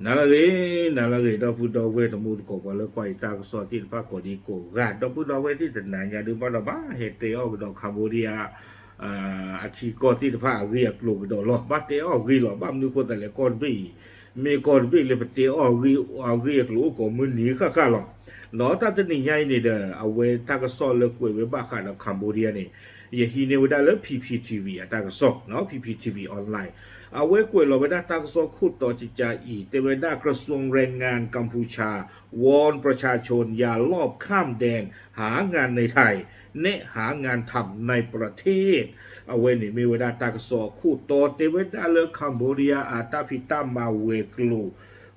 နၤလၢအဂ့ၤ, နၤလၢအဂ့ၤ ဒီပုၢ်ဒီဝဲၢ်တံၤသကိး ပှၤလၢကွၢ်ယတၢ်ကစီၣ်သ့ၣ်တဖၣ်ကိးဒံကိးဂၤ, ဒီပုၢ်ဒီဝဲၢ်သ့ၣ်တနၤညါဒုးဘၣ်ဒီးဘၣ်ဟဲတဲအီၣ်ကဒီး Cambodia အထံကီၢ်သ့ၣ်တဖၣ်အဂ့ၢ်အကျိၤကဒီးလီၤ. ဘၣ်တဲအီၣ်ဂ့ၤလီၤ, ဘၣ်မနုၤဃိသတးလဲၣ် ကီၢ်တဘ့ၣ်အံၤ မ့ၢ်ကီၢ်တဘ့ၣ်လၢပတဲအီၣ်ဂ့ၢ်အဂ့ၢ်အကျိၤအိၣ်ကိးမုၢ်နံၤဃၣ်ဃၣ်လီၤ. ဒီးတၢ်တနံၤညါအံၤန့ၣ်ဒီး အဝဲတၢ်ကစီၣ်လၢကွဲးဝဲဘၣ်ဃးဒီး Cambodia န့ၣ် ယဟံးန့ၢ်ဝဲဒၣ်လၢ P P T V အတၢ်ကစီၣ်, P P T V online အဝဲကွဲးလီၤဝဲဒၣ်တၢ်ကစီၣ်ခိၣ်တီကကးအံၤ တဲဝဲဒၣ် กระทรวงแรงงานกัมพูชา วอนประชาชนอย่าลอบข้ามแดน หางานในไทย แนะหางานทำในประเทศ အဝဲန့ၣ်မ့ၢ်ဝဲဒၣ်တၢ်ကစီၣ်အခိၣ်တီ တဲဝဲဒၣ်လၢ Cambodia အတၢ်ဖံးတၢ်မၤဝဲၤကျိၤ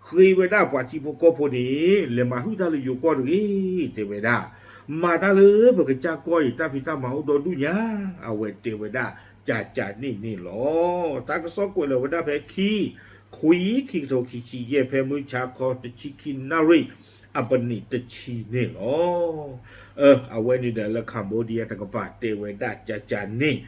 ဃ့ဝဲဒၣ်ပှၤထံဖိကီၢ်ဖိန့ၣ် လဲၤမၤဟုၣ်တၢ်လၢယိၤကီၢ်တဂ့ၤ တဲဝဲဒၣ်, မၤတၢ်လၢပကစၢ်ကီၢ်အံၤ တၢ်ဖံးတၢ်မၤအိၣ်ဒီဒူၣ်ညါ, အဝဲတဲဝဲဒၣ် ကကးန့ၣ်န့ၣ်လီၤ. တၢ်ကစီၣ်ကွဲးလီၤဝဲဒၣ်ဖဲခံ ခွံ ခံကထိခံဆံယဲၢ် ဖဲမုၢ်ဆါခီတဆံခံနၣ်ရံၣ် အပနံးတဆံန့ၣ်လီၤ. အဝဲန့ၣ်ဒီးလၢ Cambodia တကပၤတဲဝဲဒၣ်ကကးန့ၣ်,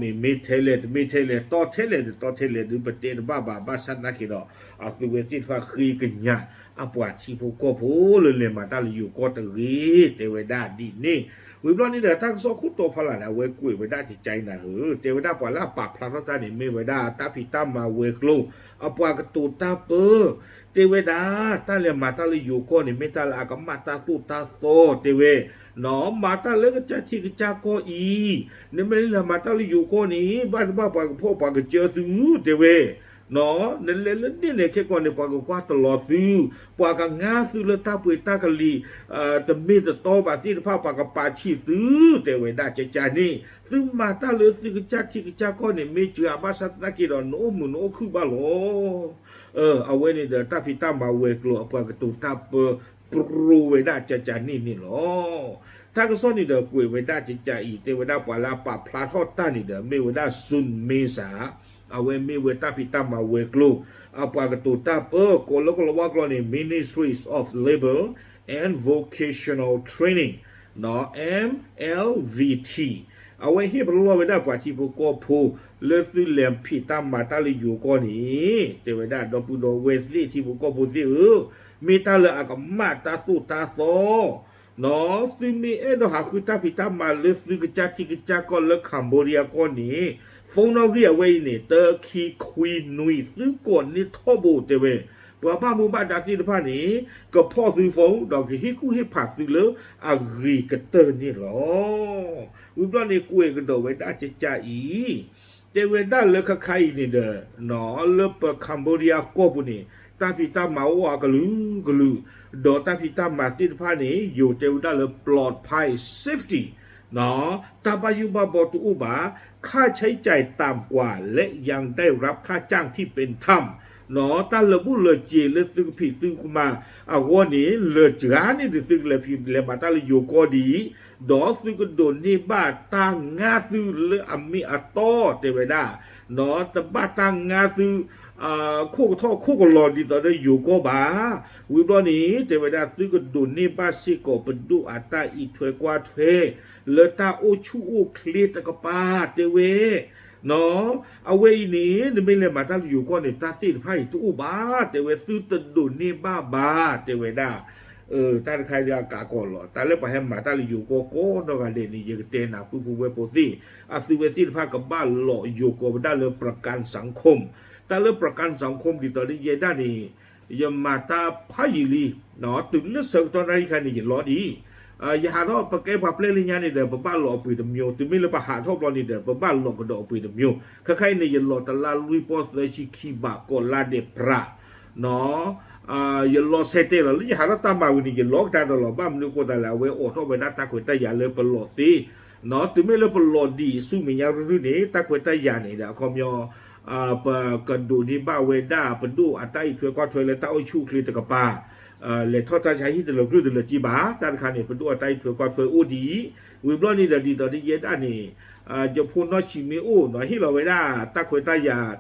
မ့မ့ၢ်ထဲလဲၣ်တမ့ၢ်ထဲလဲၣ် တီထဲလဲၣ်တတီထဲလဲၣ်ဒုး ပတဲတဘၣ်ဘၣ် ဘၣ်ဆၣ်သနာ်က့ဒီး အသုဝဲသ့ၣ်တဖၣ်ဃ့ကညး အပှၤထံဖိကီၢ်ဖိလၢလဲၤမၤတၢ်လၢယိၤကီၢ်တဂ့ၤ တဲဝဲဒၣ်ဒ်န့ၣ်, ဝံၤဘျီန့ၣ်ဒီး တၢ်ကစီၣ်ခိၣ်တီဖီလာ်န့ၣ် အဝဲကွဲးဝဲဒၣ်ကကးအံၤနၤဧၢ, တဲဝဲဒၣ်ပှၤလၢအပာ်ဖျါထီၣ်တၢ်န့ၣ် မ့ၢ်ဝဲဒၣ်တၢ်ဖံးတၢ်မၤဝဲၤကျိၤ အပှၤကတိၤတၢ်ပၢ တဲဝဲဒၣ် တၢ်လဲၤမၤတၢ်လၢယိၤကီၢ်န့ၣ် မ့ၢ်တၢ်လၢအကမၣ်တၢ်သိၣ်တၢ်သီ တဲဝဲ, မၤတၢ်လၢကစၢ်ထံကစၢ်ကီၢ်အံၤ, နမ့ၢ်လဲၤမၤတၢ်လၢယိၤကီၢ်န့ၣ် ဘၣ်တဘၣ်ပှၤကဖီၣ်ပှၤကစၢသု တဲဝဲ, နလဲၤလၢန့ၣ်န့ၣ် ခဲကိာ်န့ၣ် ပှၤကကွၢ်တလီၤသု, ပှၤကငါသုလၢတၢ်ပှ့ၤတၢ်ကလံၤ တမ့ၢ်တတီဘၣ်သ့ၣ်တဖၣ် ပှၤကပာ်ဆံးသု တဲဝဲဒၣ်ကကးန့ၣ်, သုမၤတၢ်လၢသုကစၢ်ထံကစၢ်ကီၢ်န့ၣ် မ့ၢ်စှၤဘၣ်ဆၣ်သနာ်က့ဒီး နအိၣ်မုာ်နအိၣ်ခုၣ်ဘၣ်လီၤ. အဝဲန့ၣ်ဒီးတၢ်ဖံးတၢ်မၤဝဲၤကျိၤအပှၤကတိၤတၢ်ပၢ ပြိဝဲဒၣ်ကကးန့ၣ်န့ၣ်လီၤ. တၢ်ကစီၣ်န့ၣ်ဒီးကွဲးဝဲဒၣ်ကကးအံၤ တဲဝဲဒၣ်ပှၤလၢအပာ်ဖျါထီၣ်တၢ်န့ၣ်ဒီး မ့ၢ်ဝဲဒၣ် Sun Mays ဧါ, အဝဲမ့ၢ်ဝဲတၢ်ဖံးတၢ်မၤဝဲၤကျိၤ အပှၤကတိၤတၢ်ပၢ ကိးလၢကလီၤဝါကျိာ်န့ၣ် Ministries of Labour and Vocational Training, နီၣ် M L V T အဝဲဟ့ၣ်ပလီၢ်ဝဲဒၣ်ပှၤထံဖိကီၢ်ဖိ လၢသုလဲၤဖံးတၢ်မၤတၢ်လၢယိၤကီၢ်န့ၣ် တဲဝဲဒၣ်ဒီပုၢ်ဒီဝဲၢ်သ့ၣ်ထံဖိကီၢ်ဖိသ့ၣ်ဧၢ, မ့ၢ်တၢ်လၢအကမၣ်တၢ်သိၣ်တၢ်သီ နီၣ် သုမ့ၢ်အဲၣ်ဒိးဟးဃုတၢ်ဖံးတၢ်မၤလၢသုကစၢ်ထံကစၢ်ကီၢ်လၢ Cambodia ကီၢ်န့ၣ်, phone နီၣ်ဂံၢ်အဝဲအံၤန့ၣ် တၢ ခံ ခွံ နွံ သုကိးန့ၢ်ထီဘိ တဲဝဲ, ပှၤဘၣ်မူဘၣ်ဒါသ့ၣ်တဖၣ်န့ၣ် ကဖီၣ်သု phone ဒီးကဟ့ၣ်ကူၣ်ဟ့ၣ်ဖးသုလၢအဂ့ၤကတၢၢ်န့ၣ်လီၤ. ဝံၤဘျီန့ၣ်ကွဲးကဒီးဝဲဒၣ်ကကးအံၤ တဲဝဲဒၣ်လၢခဲခါအံၤန့ၣ်ဒီး လၢပ Cambodia ကီၢ်ပူၤန့ၣ် တၢ်ဖံးတၢ်မၤအိၣ်အကလုာ်ကလုာ်, ဒီးတၢ်ဖံးတၢ်မၤသ့ၣ်တဖၣ်န့ၣ် ယိၤတဲဝဲဒၣ်လၢ ပျီးဖဲး safety တၢ်ဘၣ်ယိၣ်ဘၣ်ဘီတအိၣ်ဘၣ်, ค่าใช้จ่ายต่ำกว่า และยังได้รับค่าจ้างที่เป็นธรรม တၢ်လၢာ်ဘူၣ်လၢာ်စ့ၤလၢသုကဖံးသုကမၤအဂီၢ်န့ၣ် လၢာ်စှၤန့ၢ်ဒံးသုကလဲၤဖံးလဲၤမၤတၢ်လၢယိၤကီၢ်ဒ်အံၤ, ဒီးသုကဒိးန့ၢ်ဘၣ်တၢ်ငါသုလၢအမ့ၢ်အတီ တဲဝဲဒၣ်, တဘၣ်တၢ်ငါသု ခိၣ်ကထီၣ်ခိၣ်ကလီၤဒ်သိးဒီးယိၤကီၢ်ဘၣ်. ဝံၤဘျီန့ၣ် တဲဝဲဒၣ်သုကဒိးန့ၢ်ဘၣ်စ့ၢ်ကီးပဒိၣ်အတၢ်အံးထွဲကွၢ်ထွဲ လၢတၢ်အိၣ်ဆူၣ်အိၣ်ချ့တကပၤ တဲဝဲ အဝဲအံၤန့ၣ် နမ့ၢ်လဲၤမၤတၢ်လၢယိၤကီၢ်န့ၣ် တၢ်သ့ၣ်တဖၣ်အံၤတအိၣ်ဘၣ် တဲဝဲ သုတဒိးန့ၢ်ဘၣ်ဘၣ် တဲဝဲဒၣ်. တၢ်တခါအံၤအကးကီးလီၤ တၢ်လၢပှၤဟဲမၤတၢ်လၢယိၤကီၢ်ကိးနီၢ်ဂၤဒဲးန့ၣ် ယကတဲနၤပုၢ်ဖိဝဲၢ်ဖိသ့ၣ် အသုဝဲသ့ၣ်တဖၣ်ကဘၣ်လိးယိၤကီၢ်ဝဲဒၣ်လၢ ประกันสังคม တၢ်လၢ ประกันสังคม ဒ်သိးလၢယဲဒၣ်န့ၣ် ယမၤတၢ်ဖးယံာ်လံ, တုၤလၢဆၢကတီၢ်နၣ်ရံၣ်ခါန့ၣ် ယလီၤဒ်အံၤ, ယဟးထီၣ်ပကဲပှၤပျဲလၢညါန့ၣ်ဒီး ပဘၣ်လိးအပှ့ၤတမျိုး, တုၤမ့ၢ်လၢပဟးထီၣ်ဘျီန့ၣ်ဒီး ပဘၣ်လိးကဒီးအပှ့ၤတမျိုး. ခဲခါအံၤန့ၣ် ယလိးတလါလွံၢ်ပီၢ်သၢဆံခံဘး ကိးလါဒဲးပြး ယလီၤဆဲးတဲလီၤ လၢယဟးထီၣ်တၢ်မၤဝံၤန့ၣ် ယလီၤကဒါဒီးလီၤ ဘၣ်မနုၤအဃိသတးလဲၣ် အဝဲအိးထီၣ်ဝဲဒၣ်တၢ်ခွဲးတၢ်ယာ်လၢပလိးသ့, တုၤမ့ၢ်လၢပလိးဒံးဆူမဲာ်ညါရုၢ်ရုၢ်န့ၣ် တၢ်ခွဲးတၢ်ယာ်န့ၣ်ဒီးအခီပညီ ပကဒိးန့ၢ်ဘၣ်ဝဲဒၣ်ပဒိၣ်အတၢ်အံးထွဲကွၢ်ထွဲလၢတၢ်အိၣ်ဆူၣ်အိၣ်ချ့တကပၤ, လဲၤထီၣ်တၢ်ဆါဟံၣ်တလၢၤကျုၢ်တလၢၤက့ဘၣ်, တၢ်တခါန့ၣ် ပဒိၣ်အတၢ်အံးထွဲကွၢ်ထွဲအိၣ်ဒ်အံၤ, ဝံၤဘျီန့ၣ်ဒီးဒ်သိးလၢယဲဒၣ်န့ၣ် ယဖိနီၢ်ဆံးမ့ၢ်အိၣ်နီၤ ဟ့ၣ်လီၤဝဲဒၣ်တၢ်ခွဲးတၢ်ယာ်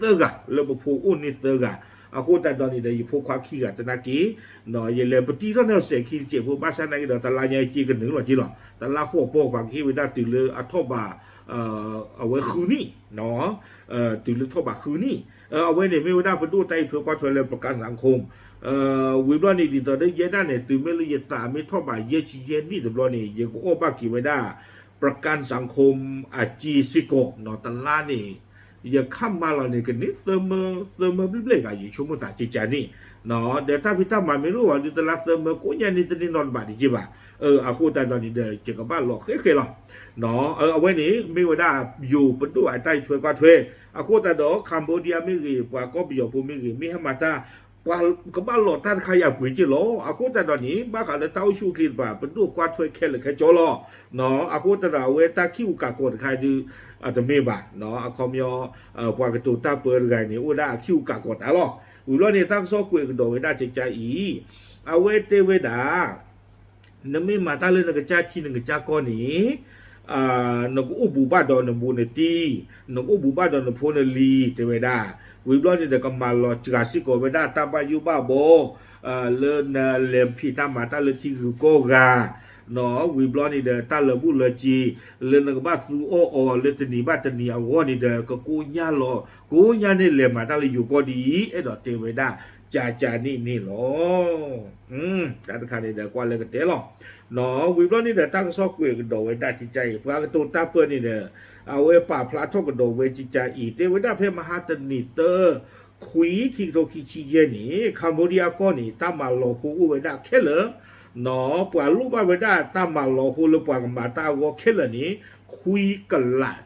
သၢဂၤ လၢပဖိအိၣ်န့ၢ်သၢဂၤ, အဃိသတးဒီးန့ၣ်ဒီး ယဖိခွါခံဂၤသနာ်က့ ယလဲၤပတံထီၣ်န့ၢ်စဲးခံတစဲးဖိ ဘၣ်ဆၣ်သနာ်က့ဒီးတလါညါက့ကနုာ်လီၤက့လီၤ, တလါဃိးပီၢ်ပှၤကဟ့ၣ်ဝဲဒၣ်တုၤလၢအထီၣ်ဘး အဝဲဃုနံၣ်နီၤ တုၤလၢထီၣ်ဘးဃုနံၣ်, အဝဲန့ၣ်မ့ၢ်ဝဲဒၣ်ပဒိၣ်တၢ်အံးထွဲကွၢ်ထွဲလၢ ประกันสังคม ဝံၤဘျီန့ၣ် ဒ်သိးဒီးယဲဒၣ်န့ၣ် တုၤမ့ၢ်လၢယသးမ့ၢ်ထီၣ်ဘးယဲၢ်ဆံယဲၢ်နံၣ်တဘျီန့ၣ် ယကအိၣ်ဘၣ်က့ၤဝဲဒၣ် ประกันสังคม အစ့စ့ၢ်ကီး တလါန့ၣ် ယခးမၤလီၤန့ၣ် ကန့ၢ်သၢမၢ သၢမၢဘျဲၣ်ဘျဲၣ်ဂၤ ယဆိကမိၣ်သးကကန့ၣ်, ဒီးတၢ်ဖံးတၢ်မၤမ့ၢ်တအိၣ်ဘၣ်ဒီး တလါသၢမၢကိးညါန့ၣ် တန့ၢ်နီတဘးတက့ၢ်ဘၣ်. အဃိသတးဒီးန့ၣ်ဒီး ယကဘၣ်လီၤဃဲဃဲလီၤ. အဝဲန့ၣ် မ့ၢ်ဝဲဒၣ်ယိၤပဒိၣ်အတၢ်အံးထွဲကွၢ်ထွဲ, အဃိသတးဒီး Cambodia မ့ၢ်ဂ့ၤ ပှၤကီၢ်ပယီၤဖိမ့ၢ်ဂ့ၤ မ့ၢ်ဟဲမၤတၢ် ပှၤကဘၣ်လီၤတၢ်တခါအံၤအပှ့ၤက့ၢ်လီၤ. အဃိသတးဒီးန့ၣ် ဘၣ်ဃးလၢတၢ်အိၣ်ဆူၣ်အိၣ်ချ့တဖၣ် ပဒိၣ်ကွၢ်ထွဲခဲလၢာ်ခဲဆ့လီၤ. အဃိသတးဒီး အဝဲတၢ်ခံးအူကးကီးတခါအံၤဒုး တမ့ၢ်ဘၣ်, အခီပညီ ပှၤကတိၤတၢ်ပၢတဂၤအံၤန့ၣ် အိၣ်ဝဲဒၣ်အခံးအူကးကီးတၢ်လီၤ. ဝံၤဘျီန့ၣ် တၢ်ကစီၣ်ကွဲးကဒီးဝဲဒၣ်ကကအံၤ, အဝဲတဲဝဲဒၣ် နမ့ၢ်မၤတၢ်လၢနကစၢ်ထံနကစၢ်ကီၢ်န့ၣ် နကအိၣ်ဘူးဘၣ်ဒီးနဘူးနတံၢ်, နကအိၣ်ဘူးဘၣ်ဒီးနဖိနလံၤ တဲဝဲဒၣ်. ဝံၤဘျီန့ၣ်ဒီး ကမၤလီၤစှၤစ့ၢ်ကီးဝဲဒၣ်တၢ်ဘၣ်ယိၣ်ဘၣ်ဘီ လၢနလဲၤဖံးတၢ်မၤတၢ်လၢထံဂုၤကီၢ်ဂၤ, ဝံၤဘျီန့ၣ်ဒီး တၢ်လၢာ်ဘူၣ်လၢာ်စ့ၤ လၢနကဘၣ်သူအီၣ်အီၤလၢတနံၤဘၣ်တနံၤအဂီၢ်န့ၣ်ဒီး ကကိညၢ်လီၤ ကိညၢ်န့ၣ် လဲၤမၤတၢ်လၢယိၤကီၢ်ဒ်အံၤ အဲၣ်ဒိးတဲဝဲဒၣ်ကကန့ၣ်န့ၣ်လီၤ. တၢ်တခါန့ၣ်ဒီး ကွၢ်လၢကတဲလီၤ. ဝံၤဘျီန့ၣ်ဒီး တၢ်ကစီၣ်ကွဲးကဒီးဝဲဒၣ်ကကအံၤ ပှၤကတိၤတၢ်ပၢန့ၣ်ဒီး အဝဲပာ်ဖျါထီၣ်ကဒီးဝဲကကအံၤ တဲဝဲဒၣ်ဖဲမဟါတနံၤ သၢခွံ ခံကထိခံဆံယဲၢ်န့ၣ် Cambodia ကီၢ်န့ၣ် တၢ်မၤလီၤဟိအိၣ်ဝဲဒၣ်ခဲလၢာ်, ပှၤလိၣ်ဘၣ်ဝဲဒၣ်တၢ်မၤလီၤဟိလၢပှၤကမၤတၢ်အဂီၢ်ခဲလၢာ်န့ၣ် ခွံကလး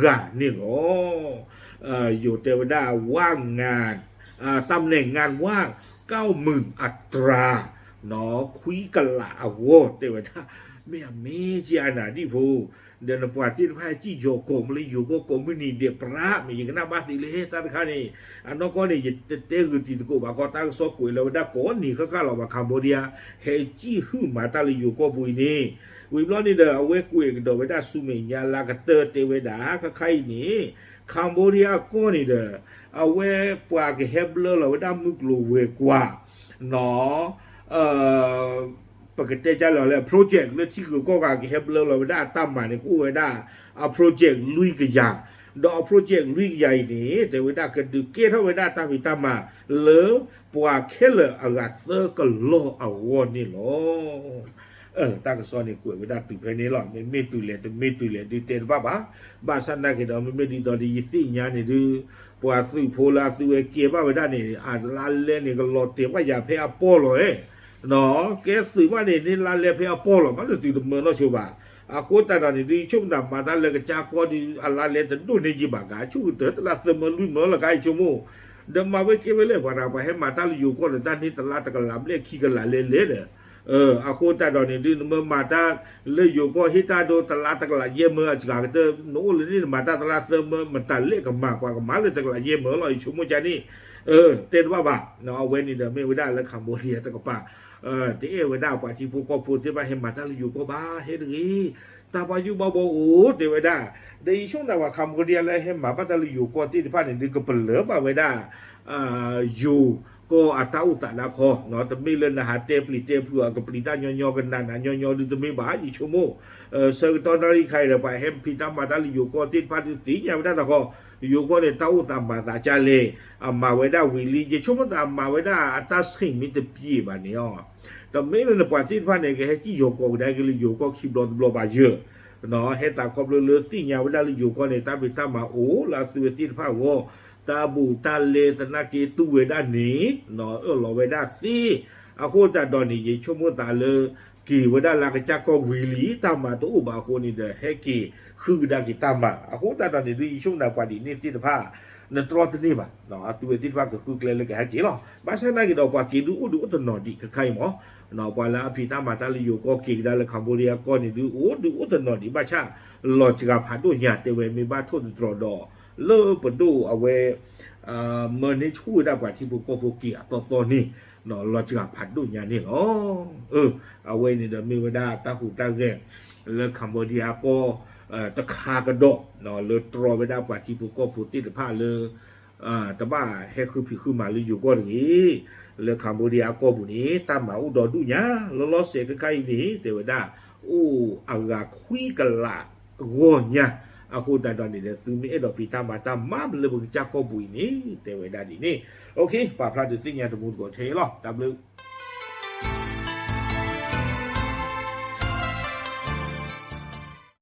ဂၤန့ၣ်လီၤ. ယိၤတဲဝဲဒၣ် ဝါငါ တၢ်မနဲၣ်ငါဝါ ကၣ်မုၢ်အတြၤ ခွံကလးအဂီၢ် တဲဝဲဒၣ် မ့ၢ်အမ့ၢ်က့အနၤဒံၣ်ဖိ ဒီးနပှၤသ့ၣ်တဖၣ်ဟဲကံၣ်ယီၤကီးမ့ၢ်လၢယိၤကီၢ် ကိးမုၢ်နံၤဒဲးပြး မ့ၢ်ယကနၣ်ဘၣ်သ့လဲၣ် တၢ်တခါန့ၣ် အနီၢ်ကီၢ်န့ၣ် ယတတဲဂုာ်တံၤသကိးဘၣ်ကီး တၢ်ကစီၣ်ကွဲးလၢဝဲဒၣ်ကိးနံၤဃၣ်ဃၣ်လီၤ ပှၤ Cambodia ဟဲကံၣ်ဟုၣ်မၤတၢ်လၢယိၤကီၢ်ပူၤအံၤန့ၣ် ဝံၤဘျီန့ၣ်ဒီး အဝဲကွဲးကဒီးဝဲဒၣ်ဆူမဲာ်ညါလၢကတၢၢ်တဲဝဲဒၣ် ခဲခါအံၤန့ၣ် Cambodia ကီၢ်န့ၣ်ဒီး အဝဲပှၤကဟဲဘျၢလီၤဝဲဒၣ်မုၢ်ကျိၤဝဲၤကွာ် ပကတဲကၢ်လီၤလၢ project လၢထံဂုၤကီၢ်ဂၤကဟဲဘျၢလီၤဝဲဒၣ်အတၢ်မၤန့ၣ် ကအိၣ်ဝဲဒၣ်အ project လွံၢ်ကယၤ, ဒီးအ project လွံၢ်ကယၤအံၤန့ၣ် တဲဝဲဒၣ်ကဒုးကဲထီၣ်ဝဲဒၣ်တၢ်ဖံးတၢ်မၤလၢပှၤခဲလၢာ်အဂၤသၢကလီၢ်အဂီၢ်န့ၣ်လီၤ. တၢ်ကစီၣ်န့ၣ်ကွဲးဝဲဒၣ်တုၤဖဲန့ၣ်လီၤ. မ့မ့ၢ်တုၤလဲၣ်တမ့ၢ်တုၤလဲၣ်ဒုးတဲတဘၣ်ဘၣ်. ဘၣ်ဆၣ်နာ်က့ဒီး မ့မ့ၢ်ဒ်သိးဒီးယသ့ၣ်ညါန့ၣ်ဒုး ပှၤသုးဖိလၢအသုဝဲကဲဘၣ်ဝဲဒၣ်န့ၣ် အလါလဲန့ၣ် ကလီၤတဲာ်ဘၣ်ယၤဖဲအပီၢ်လီၤ. ကဲသုးဘၣ်န့ၣ် န့ၢ်လါလဲဖဲအပီၢ်လီၤ ဘၣ်လၢသုတမၢနီၢ်ဆိဘၣ်. အဃိသတးဒီးန့ၣ်ဒုး ယဆိကမိၣ်မၤတၢ်လၢကစၢ်ကီၢ်ဒုး အလါလဲတဒိၣ်န့ၢ်ယံၤဘၣ်က ဆိကတၢၢ်တလါသၢမၢလွံၢ်မၢလီၤ ကါယဆိကမိၣ် ဒီးမၤဝဲကဲဝဲလဲၣ် ပှၤတဂၤပှၤဟဲမၤတၢ်လၢယိၤကီၢ်ဒီး တၢ်န့ၢ်တလါတကလးဘျဲၣ်ခံကလးလဲလဲဒီး အဃိသတးဒီးန့ၣ်ဒုး နမ့ၢ်မၤတၢ်လၢယိၤကီၢ်ဟ့ၣ်တၢ်ဒိတလါတကလးယဲၢ်မၢအစှၤကတၢၢ် နအိၣ်လၢန့ၣ် နမၤတၢ်တလါသၢမၢ မတၤလဲၣ်ကမၤ ပှၤကမၤလၢတကလးယဲၢ်မၢလီၤ ယဆိကမိၣ်ကန့ၣ် တဲတဘၣ်ဘၣ်. အဝဲန့ၣ်ဒီးမ့ၢ်ဝဲဒၣ်လၢ Cambodia တကပၤ တအဲၣ်ဝဲဒၣ်ပှၤထံဖိကီၢ်ဖိသ့ၣ်တဖၣ်ဟဲမၤတၢ်လၢယိၤကီၢ်ဘၣ် ဟဲတဂ့ၤ တၢ်ဘၣ်ယိၣ်ဘၣ်ဘီအိၣ် တဲဝဲဒၣ်. ဒီးယဆိကမိၣ်ပှၤ Cambodia လၢဟဲမၤဘၣ်တၢ်လၢယိၤကီၢ်သ့ၣ်တဖၣ်န့ၣ်ဒုး ကပလၢၢ်ဘၣ်ဝဲဒၣ် ယိၤကီၢ်အတၢ်အိၣ်သးဒၣ်ခီ, တမ့ၢ်လၢနဟးတဲပျံၤတဲဖုးအီၤ ကပျံၤတၢ်ညီညီ ကနးနးညီညီဒုးတမ့ၢ်ဘၣ် ယဆိကမိၣ်. ဆၢကတီၢ်နီၣ်ဂံၢ်ခါအံၤဒီး ပှၤဟဲဖံးတၢ်မၤတၢ်လၢယိၤကီၢ်သ့ၣ်တဖၣ်ဒုးသ့ၣ်ညါဝဲဒၣ်တခီ, ယိၤကီၢ်န့ၣ် တၢ်အိၣ်သးမၤသးကၢ်လဲၣ်, အမၤဝဲဒၣ်ဝံၤလံ ယဆိကမိၣ်သးမၤဝဲဒၣ်အတၢ်ဆ့ၣ်မ့ၢ်တပျံၤဘၣ်န့ၣ်အီၤ, တမ့ၢ်လၢနပှၤသ့ၣ်တဖၣ်န့ၣ် ကဟဲကံၣ်ယီၤကီးကဒါက့ၤလၢယိၤကီၢ်ခံဘျီတဘျီဘၣ်ယၢ် ဟဲသးခီဖျိလၢသ့ၣ်ညါဝဲဒၣ်လၢယိၤကီၢ်န့ၣ် တၢ်ဖံးတၢ်မၤအိၣ်လၢအသုဝဲသ့ၣ်တဖၣ်အဂီၢ်, တၢ်ဘူးတၢ်လဲသနာ်က့တူၢ်ဝဲဒၣ်န့ၣ် အၢၣ်လီၤဝဲဒၣ်သ့. အဃိသတးဒီးန့ၣ် ယဆိကမိၣ်သးလၢ က့ၤဝဲဒၣ်လၢကစၢ်ကီၢ်ဝံၤလံ တၢ်မၤတအိၣ်ဘၣ်အဃိန့ၣ်ဒီး ဟဲက့ၤဃုကဒါက့ၤတၢ်မၤ. အဃိသတးဒီးန့ၣ်ဒုး ယဆိကမိၣ်ပှၤဒ်န့ၣ်သ့ၣ်တဖၣ် နတြီတန့ၢ်ဘၣ်, အသုဝဲသ့ၣ်တဖၣ်ကဃုကျဲလၢကဟဲက့ၤလီၤ. ဘၣ်ဆၣ်နာ်က့ဒီး ပှၤက့ၤဒုးအိၣ်ဒုးအိၣ်တနီၤဒံးခဲခါအံၤမး, ပှၤလၢအဖံးတၢ်မၤတၢ်လၢယိၤကီၢ်က့ၤကဒါလၢ Cambodia ကီၢ်န့ၣ်ဒုး အိၣ်ဒုးအိၣ်တနီၤဒံး ဘၣ်ဆၣ် လီၤစှၤဖးဒိၣ်ညါ တဲဝဲမ့ၢ်ဘၣ်ထိၣ်သတြီၤဒီး လၢပဒိၣ်အဝဲ မၢန့ၢ်ဆူၣ်ဝဲဒၣ်ပှၤထံဖိကီၢ်ဖိက့ၤအသီသီန့ၣ် လီၤစှၤဖးဒိၣ်ညါန့ၣ်လီၤ. အဝဲန့ၣ်ဒီးမ့ၢ်ဝဲဒၣ်တၢ်ဟူးတၢ်ဂဲၤ လၢ Cambodia ကီၢ် တခါကဒီး လၢတြီဝဲဒၣ်ပှၤထံဖိကီၢ်ဖိသ့ၣ်တဖၣ်လၢ တဘၣ်ဟဲဃုဖံးဃုမၤလၢယိၤကီၢ်တဂ့ၤ, လၢ Cambodia ကီၢ်ပူၤန့ၣ် တၢ်မၤအိၣ်ဒီဒူၣ်ညါ လီၤလီၤဆဲးခဲခါအံၤန့ၣ် တဲဝဲဒၣ် အိၣ်အဂၤခွံကလးဂီၢ်ညါ အဃိသတးဒီးန့ၣ်ဒီး သုမ့ၢ်အဲၣ်ဒိးဖံးတၢ်မၤတၢ်မၤလၢပကစၢ်ကီၢ်ပူၤအံၤန့ၣ် တဲဝဲဒၣ်ဒ်န့ၣ်. ပာ်ဖျါဒုးသ့ၣ်ညါတမူတကိးထဲအံၤလီၤ. တၢ်ဘျုး